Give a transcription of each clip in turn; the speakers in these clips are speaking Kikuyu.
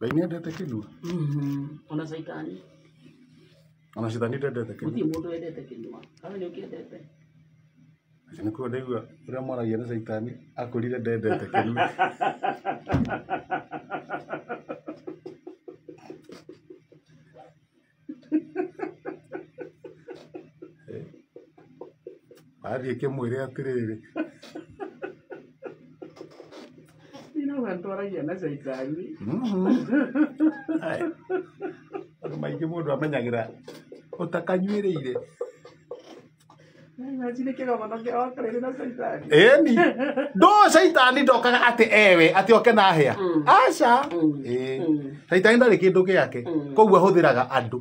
Ngai nĩendete kĩnua. Ona caitani. Ona caitani ndendete kĩnua. Gũtirĩ mũndũ wendete kĩnua. Kawe nĩ ũkĩendete? Acio nĩkuo ndaigua ũrĩa mwaragia na caitani akwĩrire ndendete kĩnua. Wathiĩ kĩmwĩre atĩrĩrĩ. Nĩ twaragia na caitani. Maũndũ maingĩ mũndũ amenyagĩra ũtakanyuĩrĩire. Imagine kĩgomano kĩa wakarĩire na caitani. Ĩni ndo caitani ndokaga atĩ ewe atĩ oke na hĩa. Aca. Ĩĩ. Caitani ndarĩ kĩndũ gĩake. Koguo ahũthĩraga andũ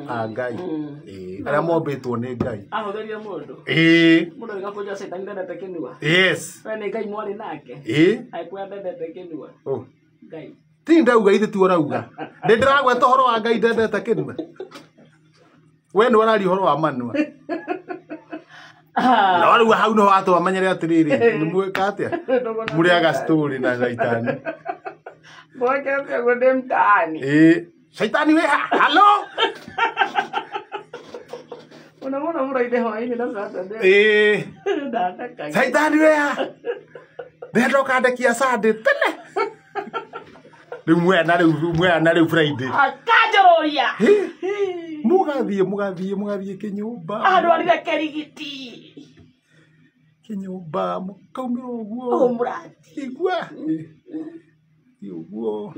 a Ngai. Ĩĩ. Arĩa mombĩtwo nĩ Ngai. Ahũthĩrire mũndũ. Ĩĩ. Mũndũ agĩka caitani ndendete kĩnua. Yes. We nĩ Ngai mwarĩ nake. Ĩĩ. Agĩkwĩra ndendete kĩnua. Oh. Ngai. Ti ndauga ithe ti ũrauga. Ndĩ ndĩragweta ũhoro wa Ngai ndendete kĩnua. We nĩ ũraria ũhoro wa manua. No rĩu hau nĩho watũma menyere atĩrĩrĩ nĩ mwĩka atĩa mũrĩaga story na caitani. Mwake atĩa ndĩ mtaani. Ĩĩ. Caitani wĩ ha? Halo? Mũno mũno mũraire hwaĩ-inĩ na Saturday. Ĩĩ. Ndathekaga. Caitani wĩ ha? Ndĩrenda ũkandekia Sunday tene. Rĩu mwena rĩu mwena rĩu Friday. Akanjũrũria. Mũgathiĩ mũgathiĩ mũgathiĩ kĩnyũmba. Andwarire kĩrigiti. Kĩnyũmba mũkaumĩra ũguo. Ũũ mũrati. Igua. Thiĩ ũguo.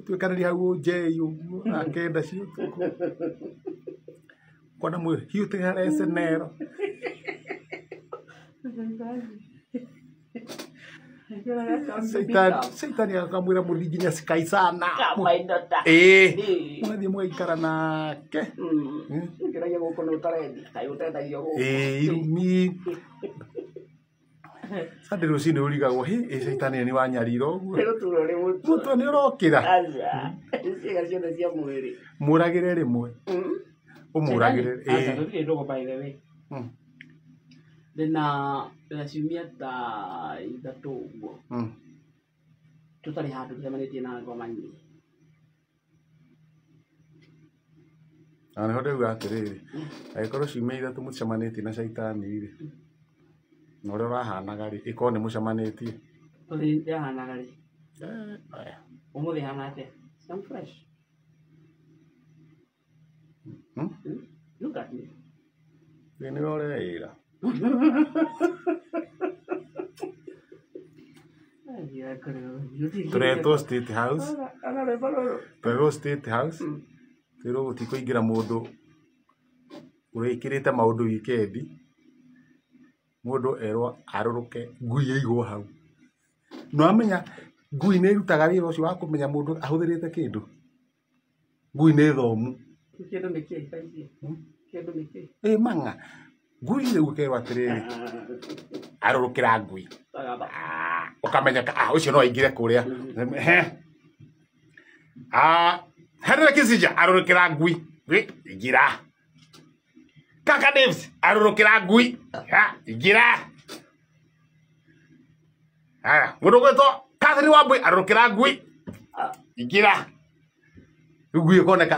Tuĩkanĩria hau njei ũguo na kenda cia ũtukũ. Kona mwĩ hiũte harecenero. Caitani caitani akamwĩra mũthiĩ nginya Sky sana. Kamaindota. Ĩĩ. Mũgathiĩ mũgaikara nake. Ngeragia gũkũ nĩ ũtarendia. Kaĩ ũtendagio gũkũ. Ĩĩ irumi. Sunday rũcinĩ ũrigagwo hĩ ĩ caitani nĩ wanyarira ũguo. Nĩ gũturwo nĩ mũtwe. Mũtwe nĩ ũrokĩra. Aca. Ciĩga ciothe cia mwĩrĩ. Mũragĩre rĩmwe. Ũmũragĩre. Aca, Ĩĩ. tũtirĩ ndũgũ by the way. Ndĩna ndĩna ciumia ta ithatũ ũguo. Tũtarĩ handũ tũcemanĩtie na ngomanio. Na nĩho ndauga atĩrĩrĩ, angĩkorwo ciumia ithatũ mũticemanĩtie na caitani rĩ, na ũrĩa ũrahanaga rĩ, ĩkorwo nĩ mũcemanĩtie. Ũrĩa ndĩrahanaga rĩ. Ũmũthĩ hana atĩa? I'm fresh. Look at me. Ĩ nĩwe ũreĩra. Tũretwo State House. Twerwo State House. Twĩrwo gũtikũingĩra mũndũ ũrĩkĩrĩte maũndũ wikendi. Mũndũ erwo arũrũke ngui ĩigwo hau. Nĩwamenya ngui nĩ ĩrutaga wĩra ũcio wa kũmenya mũndũ ahũthĩrĩte kĩndũ. Ngui nĩ thomu. Kĩndũ nĩ kĩĩ thaa ici? Kĩndũ nĩ kĩĩ? Ĩ mang'a. Ngui rĩu ĩkerwo atĩrĩrĩ, arũrũkĩra ngui. Ũkamenyeka ah ũcio no aingĩre kũrĩa. He. Ah, Henry Kissinger arũrũkĩra ngui. Ingĩra. Kaka Davis arũrũkĩra ngui. Ha, ingĩra. Haya, mũndũ ũgwĩtwo Catherine Wambui arũrũkĩra ngui. Ingĩra. Rĩu ngui ĩkoneka.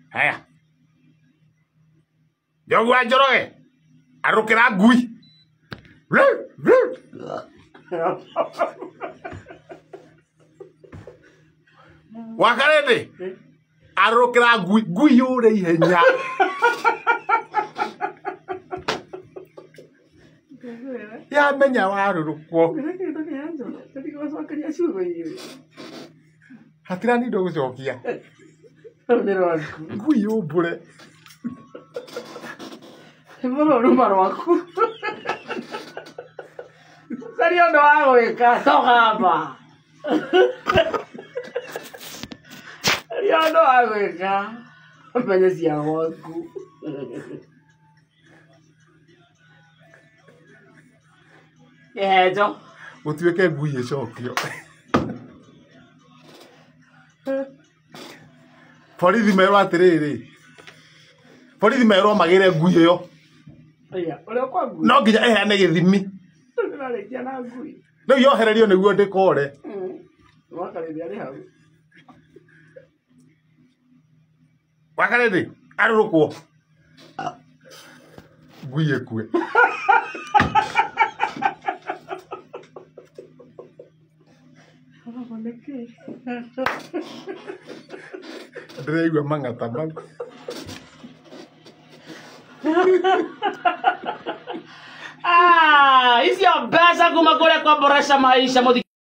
Haya. Njogu wa Njoroge arũrũkĩra ngui. Wakarĩndĩ arũrũkĩra ngui, ngui yũre ihenya. Yamenya warũrũkwo. Hatirani ndũgũcokia. Ngui yũmbũre. Ruma rwaku. Caria ũndũ wa gwĩka, togamba. Caria ũndũ wa gwĩka, ũmenye cia gwaku. Kĩhenjo. Gũtuĩke ngui ĩcokio. Borithi merwo atĩrĩrĩ, borithi merwo magĩre ngui ĩyo. Ũrĩa kwa ngui. No nginya ĩheane gĩthimi. Ndĩrarĩkia na ngui. Rĩu yohererio nĩguo ndĩkore. Mwakarĩria arĩ hau. Wakarĩndĩ arũrũkwo ngui ĩkue. Ndĩraigua mang'ata mau. Ah, icio mbeca kuma kũrĩa kwa Boresha Maisha mũthi.